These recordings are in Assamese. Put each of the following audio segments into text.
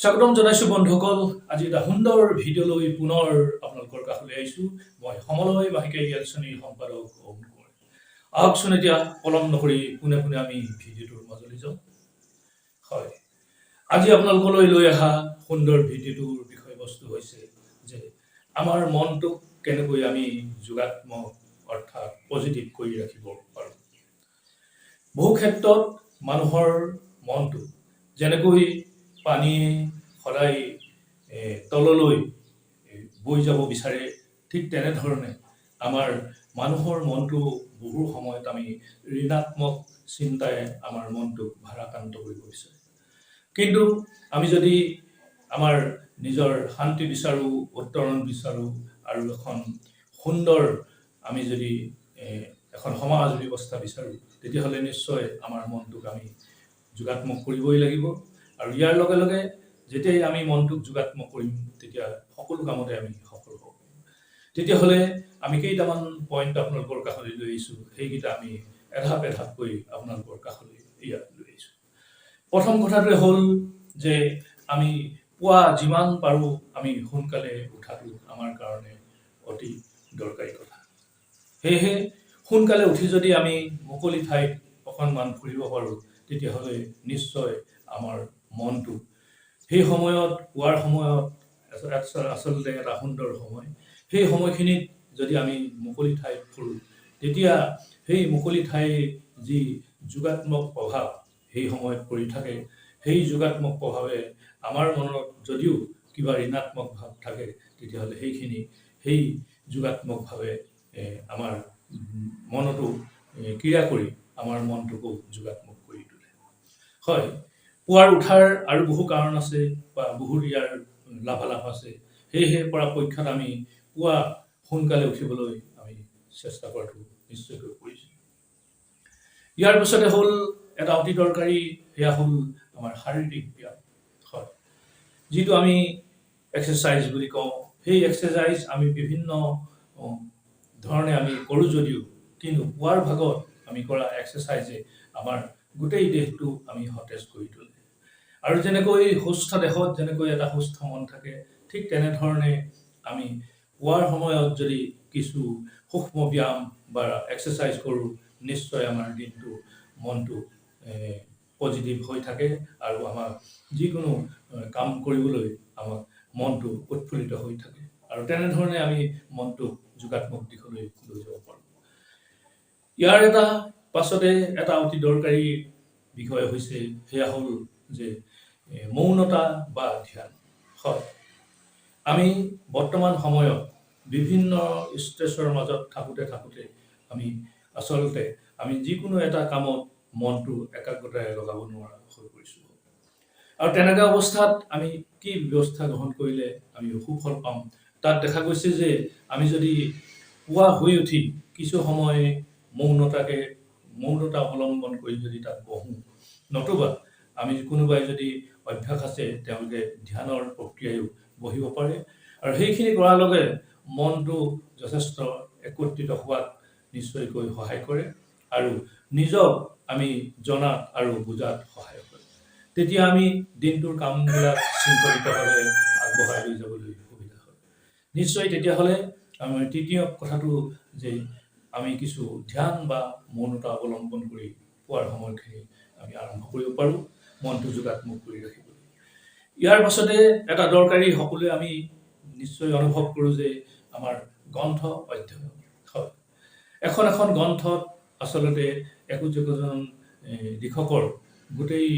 স্বাগতম জনাইছোঁ বন্ধুসকল। আজি এটা সুন্দৰ ভিডিঅ' লৈ পুনৰ আপোনালোকৰ কাষলৈ আহিছোঁ। মই সমলয় মাহেকীয়া আলোচনীৰ সম্পাদক অৰুণ কোঁৱৰ। আহকচোন, এতিয়া পলম নকৰি পোনে পোনে আমি ভিডিঅ'টোৰ মাজলৈ যাওঁ। হয়, আজি আপোনালোকলৈ লৈ অহা সুন্দৰ ভিডিঅ'টোৰ বিষয়বস্তু হৈছে যে আমাৰ মনটোক কেনেকৈ আমি যোগাত্মক অৰ্থাৎ পজিটিভ কৰি ৰাখিব পাৰোঁ। বহু ক্ষেত্ৰত মানুহৰ মনটো যেনেকৈ পানীয়ে সদায় তললৈ বৈ যাব বিচাৰে, ঠিক তেনেধৰণে আমাৰ মানুহৰ মনটো বহু সময়ত আমি ঋণাত্মক চিন্তাই আমাৰ মনটোক ভাৰাক্ৰান্ত কৰিব বিচাৰে। কিন্তু আমি যদি আমাৰ নিজৰ শান্তি বিচাৰোঁ, উত্তৰণ বিচাৰোঁ আৰু এখন সুন্দৰ আমি যদি এখন সমাজ ব্যৱস্থা বিচাৰোঁ, তেতিয়াহ'লে নিশ্চয় আমাৰ মনটোক আমি যোগাত্মক কৰিবই লাগিব। আৰু ইয়াৰ লগে লগে যেতিয়াই আমি মনটোক যোগাত্মক কৰিম, তেতিয়া সকলো কামতে আমি সফল হ'ব পাৰিম। তেতিয়াহ'লে আমি কেইটামান পইণ্ট আপোনালোকৰ কাষলৈ লৈ আহিছোঁ। সেইকেইটা আমি এধাপ এধাপকৈ আপোনালোকৰ কাষলৈ ইয়াত লৈ আহিছোঁ। প্ৰথম কথাটোৱে হ'ল যে আমি পুৱা যিমান পাৰোঁ আমি সোনকালে উঠাটো আমাৰ কাৰণে অতি দৰকাৰী কথা। সেয়েহে সোনকালে উঠি যদি আমি মুকলি ঠাইত অকণমান ফুৰিব পাৰোঁ, তেতিয়াহ'লে নিশ্চয় আমাৰ মনটো সেই সময়ত, পুৱাৰ সময়ত আচলতে এটা সুন্দৰ সময়। সেই সময়খিনিত যদি আমি মুকলি ঠাইত ফুৰোঁ, তেতিয়া সেই মুকলি ঠাইৰ যি যোগাত্মক প্ৰভাৱ সেই সময়ত পৰি থাকে, সেই যোগাত্মক প্ৰভাৱে আমাৰ মনত যদিও কিবা ঋণাত্মক ভাৱ থাকে, তেতিয়াহ'লে সেইখিনি সেই যোগাত্মকভাৱে আমাৰ মনতো ক্ৰিয়া কৰি আমাৰ মনটোকো যোগাত্মক কৰি তোলে। হয়, পুৱাৰ উঠাৰ আৰু বহু কাৰণ আছে বা বহুত ইয়াৰ লাভালাভ আছে। সেয়েহে পৰাপক্ষত আমি পুৱা সোনকালে উঠিবলৈ আমি চেষ্টা কৰাটো নিশ্চয়কৈ প্ৰয়োজন। ইয়াৰ পিছতে হ'ল এটা অতি দৰকাৰী, সেয়া হ'ল আমাৰ শাৰীৰিক ব্যায়াম। হয়, যিটো আমি এক্সাৰচাইজ বুলি কওঁ, সেই এক্সাৰচাইজ আমি বিভিন্ন ধৰণে আমি কৰোঁ যদিও কিন্তু পুৱাৰ ভাগত আমি কৰা এক্সাৰচাইজে আমাৰ গোটেই দেহটো আমি সতেজ কৰি তোলে। আৰু যেনেকৈ সুস্থ দেহত যেনেকৈ এটা সুস্থ মন থাকে, ঠিক তেনেধৰণে আমি পুৱাৰ সময়ত যদি কিছু সূক্ষ্ম ব্যায়াম বা এক্সাৰচাইজ কৰোঁ, নিশ্চয় আমাৰ দিনটো মনটো পজিটিভ হৈ থাকে আৰু আমাক যিকোনো কাম কৰিবলৈ আমাক মনটো উৎফুল্লিত হৈ থাকে আৰু তেনেধৰণে আমি মনটোক যোগাত্মক দিশলৈ লৈ যাব পাৰোঁ। ইয়াৰ এটা পাছতে এটা অতি দৰকাৰী বিষয় হৈছে, সেয়া হ'ল যে মৌনতা বা ধ্যান। হয়, আমি বৰ্তমান সময়ত বিভিন্ন ষ্ট্ৰেছৰ মাজত থাকোঁতে থাকোঁতে আমি আচলতে আমি যিকোনো এটা কামত মনটো একাগ্ৰতাৰে লগাব নোৱাৰা হৈ পৰিছোঁ। আৰু তেনেকুৱা অৱস্থাত আমি কি ব্যৱস্থা গ্ৰহণ কৰিলে আমি সুফল পাম? তাত দেখা গৈছে যে আমি যদি পুৱা শুই উঠি কিছু সময় মৌনতা অৱলম্বন কৰি যদি তাত বহোঁ, নতুবা আমি কোনোবাই যদি অভ্যাস আছে, তেওঁলোকে ধ্যানৰ প্ৰক্ৰিয়ায়ো বহিব পাৰে। আৰু সেইখিনি কৰাৰ লগে মনটো যথেষ্ট একত্ৰিত হোৱাত নিশ্চয়কৈ সহায় কৰে আৰু নিজক আমি জনাত আৰু বুজাত সহায় কৰে। তেতিয়া আমি দিনটোৰ কামবিলাক শৃংখলিতভাৱে আগবঢ়াই লৈ যাবলৈ সুবিধা হয় নিশ্চয়। তেতিয়াহ'লে আমাৰ তৃতীয় কথাটো যে আমি কিছু ধ্যান বা মৌনতা অৱলম্বন কৰি পুৱাৰ সময়খিনি আমি আৰম্ভ কৰিব পাৰোঁ মনটো যোগাত্মক কৰি ৰাখিবলৈ। ইয়াৰ পাছতে এটা দৰকাৰী, সকলোৱে আমি নিশ্চয় অনুভৱ কৰোঁ যে আমাৰ গ্ৰন্থ অধ্যয়ন। হয়, এখন এখন গ্ৰন্থত আচলতে একো একোজন লিখকৰ গোটেই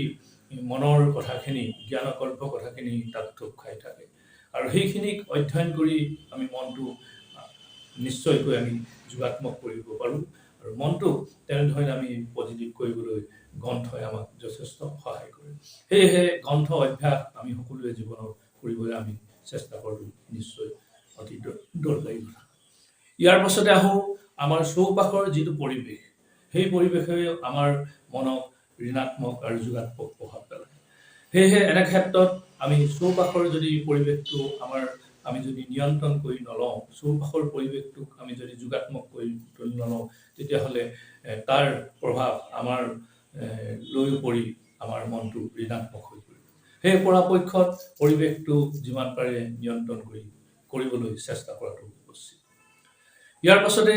মনৰ কথাখিনি, জ্ঞানগৰ্ভ কথাখিনি তাত থুপ খাই থাকে। আৰু সেইখিনিক অধ্যয়ন কৰি আমি মনটো নিশ্চয়কৈ আমি যোগাত্মক কৰিব পাৰোঁ। আৰু মনটোক তেনেধৰণে আমি পজিটিভ কৰিবলৈ গ্ৰন্থই আমাক যথেষ্ট সহায় কৰে। সেয়েহে গ্ৰন্থ অভ্যাস আমি সকলোৱে জীৱনত কৰিবলৈ আমি চেষ্টা কৰাটো নিশ্চয় অতি দৰকাৰী কথা। ইয়াৰ পাছতে আহোঁ, আমাৰ চৌপাশৰ যিটো পৰিৱেশ, সেই পৰিৱেশে আমাৰ মনক ঋণাত্মক আৰু যোগাত্মক প্ৰভাৱ পেলায়। সেয়েহে এনে ক্ষেত্ৰত আমি চৌপাশৰ যদি পৰিৱেশটো আমাৰ আমি যদি নিয়ন্ত্ৰণ কৰি নলওঁ, চৌপাশৰ পৰিৱেশটোক আমি যদি যোগাত্মক কৰি তুলি নলওঁ, তেতিয়াহ'লে তাৰ প্ৰভাৱ আমাৰ লৈও পৰি আমাৰ মনটো ঋণাত্মক হৈ পৰিব। সেই পৰাপক্ষত পৰিৱেশটো যিমান পাৰে নিয়ন্ত্ৰণ কৰিবলৈ চেষ্টা কৰাটো উচিত। ইয়াৰ পাছতে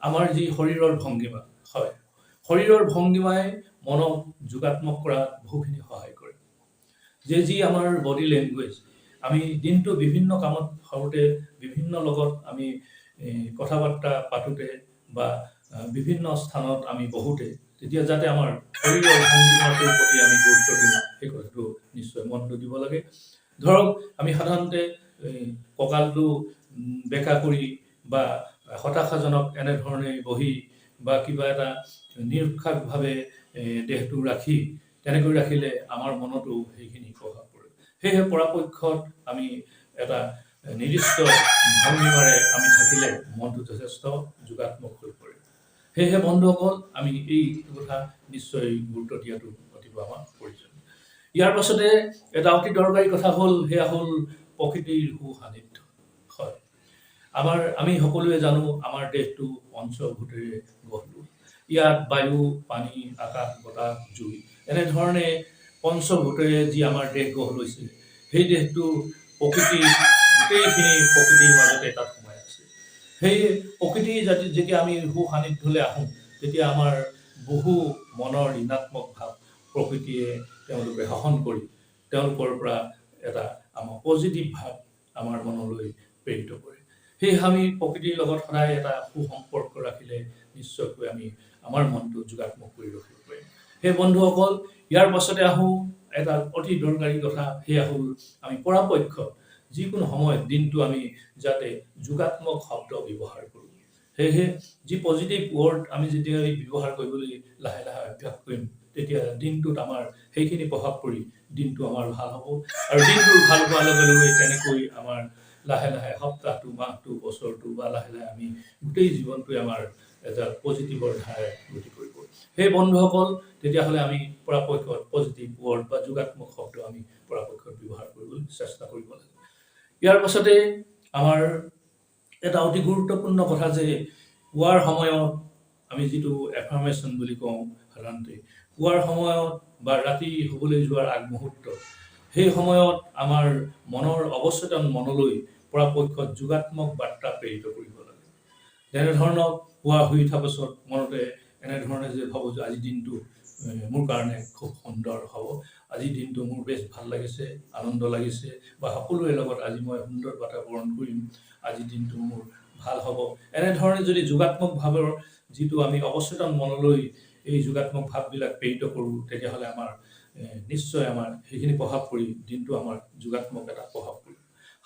আমাৰ যি শৰীৰৰ ভংগীমা হয়, শৰীৰৰ ভংগীমাই মনক যোগাত্মক কৰাত বহুখিনি সহায় কৰে। যে যি আমাৰ বডি লেংগুৱেজ, আমি দিনটো বিভিন্ন কামত কৰোঁতে, বিভিন্ন লগত আমি কথা বাৰ্তা পাতোঁতে বা বিভিন্ন স্থানত আমি বহোঁতে, তেতিয়া যাতে আমাৰ শৰীৰৰ ভংগীমাটোৰ প্ৰতি আমি গুৰুত্ব দিওঁ, সেই কথাটো নিশ্চয় মনটো দিব লাগে। ধৰক আমি সাধাৰণতে কঁকালটো বেঁকা কৰি বা হতাশাজনক এনেধৰণে বহি বা কিবা এটা নিৰুৎসাহভাৱে দেহটো ৰাখি তেনেকৈ ৰাখিলে আমাৰ মনতো সেইখিনি প্ৰভাৱ পৰে। সেয়েহে পৰাপক্ষত আমি এটা নিৰ্দিষ্ট ভংগীমাৰে আমি থাকিলে মনটো যথেষ্ট যোগাত্মক হৈ পৰে। সেয়েহে বন্ধুসকল, আমি এই কথা নিশ্চয় গুৰুত্ব দিয়াটো অতিব আমাৰ প্ৰয়োজন। ইয়াৰ পাছতে এটা অতি দৰকাৰী কথা হ'ল, সেয়া হ'ল প্ৰকৃতিৰ সুসান্নিধ্য। হয়, আমি সকলোৱে জানো আমাৰ দেহটো পঞ্চভূতেৰে গঢ় লোৱা। ইয়াত বায়ু, পানী, আকাশ, বতাহ, জুই, এনেধৰণে পঞ্চভূতেৰে যি আমাৰ দেহ গঢ় লৈছে, সেই দেহটো প্ৰকৃতি গোটেইখিনি প্ৰকৃতিৰ মাজতে তাত সোমাই আছে। সেই প্ৰকৃতিৰ যেতিয়া আমি সুসান্নিধ্যলৈ আহোঁ, তেতিয়া আমাৰ বহু মনৰ ঋণাত্মক ভাৱ প্ৰকৃতিয়ে তেওঁলোকে শোষণ কৰি তেওঁলোকৰ পৰা এটা আমাৰ পজিটিভ ভাৱ আমাৰ মনলৈ প্ৰেৰিত কৰে। সেয়েহে আমি প্ৰকৃতিৰ লগত সদায় এটা সুসম্পৰ্ক ৰাখিলে নিশ্চয়কৈ আমি আমাৰ মনটো যোগাত্মক কৰি ৰাখিব পাৰিম। সেই বন্ধুসকল, ইয়াৰ পাছতে আহোঁ এটা অতি দৰকাৰী কথা, সেয়া হ'ল আমি পৰাপক্ষত যিকোনো সময়ত দিনটো আমি যাতে যোগাত্মক শব্দ ব্যৱহাৰ কৰোঁ। সেয়েহে যি পজিটিভ ৱৰ্ড আমি যেতিয়া ব্যৱহাৰ কৰিবলৈ লাহে লাহে অভ্যাস কৰিম, তেতিয়া দিনটোত আমাৰ সেইখিনি প্ৰভাৱ পৰি দিনটো আমাৰ ভাল হ'ব। আৰু দিনটোৰ ভাল হোৱাৰ লগে লগে তেনেকৈ আমাৰ লাহে লাহে সপ্তাহটো, মাহটো, বছৰটো বা লাহে লাহে আমি গোটেই জীৱনটোৱে আমাৰ এটা পজিটিভৰ ধাৰাৰে গতি কৰিব। সেই বন্ধুসকল, তেতিয়াহ'লে আমি পৰাপক্ষত পজিটিভ ৱৰ্ড বা যোগাত্মক শব্দ আমি পৰাপক্ষত ব্যৱহাৰ কৰিবলৈ চেষ্টা কৰিব লাগে। ইয়াৰ পাছতে আমাৰ এটা অতি গুৰুত্বপূৰ্ণ কথা যে পুৱাৰ সময়ত আমি যিটো এফাৰ্মেশ্যন বুলি কওঁ, সাধাৰণতে পুৱাৰ সময়ত বা ৰাতি শুবলৈ যোৱাৰ আগমুহূৰ্তত, সেই সময়ত আমাৰ মনৰ অৱচেতন মনলৈ পৰাপক্ষত যোগাত্মক বাৰ্তা প্ৰেৰিত কৰিব লাগে। তেনেধৰণৰ পুৱা শুই উঠাৰ পাছত মনতে এনেধৰণে যে ভাবোঁ যে আজিৰ দিনটো মোৰ কাৰণে খুব সুন্দৰ হ'ব, আজিৰ দিনটো মোৰ বেছ ভাল লাগিছে, আনন্দ লাগিছে, বা সকলোৰে লগত আজি মই সুন্দৰ বাতাবৰণ কৰিম, আজিৰ দিনটো মোৰ ভাল হ'ব, এনেধৰণে যদি যোগাত্মক ভাৱৰ যিটো আমি অৱচেতন মনলৈ এই যোগাত্মক ভাৱবিলাক প্ৰেৰিত কৰোঁ, তেতিয়াহ'লে আমাৰ নিশ্চয় আমাৰ সেইখিনি প্ৰভাৱ পৰি দিনটো আমাৰ যোগাত্মক এটা প্ৰভাৱ পৰিব।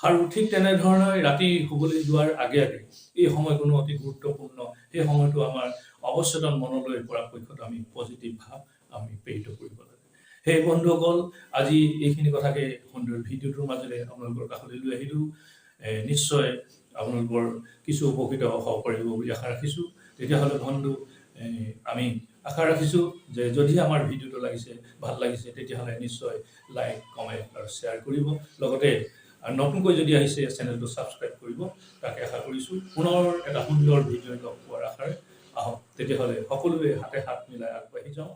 আৰু ঠিক তেনেধৰণে ৰাতি শুবলৈ যোৱাৰ আগে আগে এই সময়কণো অতি গুৰুত্বপূৰ্ণ। সেই সময়টো আমাৰ অৱচেতন মনলৈ পৰাপক্ষত আমি পজিটিভ ভাৱ আমি প্ৰেৰিত কৰিব লাগে। সেই বন্ধুসকল, আজি এইখিনি কথাকে সুন্দৰ ভিডিঅ'টোৰ মাজেৰে আপোনালোকৰ কাষলৈ লৈ আহিলোঁ। নিশ্চয় আপোনালোকৰ কিছু উপকৃত হ'ব পাৰিব বুলি আশা ৰাখিছোঁ। তেতিয়াহ'লে বন্ধু, আমি আশা ৰাখিছোঁ যে যদি আমাৰ ভিডিঅ'টো লাগিছে, ভাল লাগিছে, তেতিয়াহ'লে নিশ্চয় লাইক, কমেণ্ট আৰু শ্বেয়াৰ কৰিব। লগতে আৰু নতুনকৈ যদি আহিছে, চেনেলটো ছাবস্ক্ৰাইব কৰিব, তাকে আশা কৰিছোঁ। পুনৰ এটা সুন্দৰ ভিডিঅ' লগ পোৱাৰ আশাৰে আহক তেতিয়াহ'লে সকলোৱে হাতে হাত মিলাই আগবাঢ়ি যাওঁ।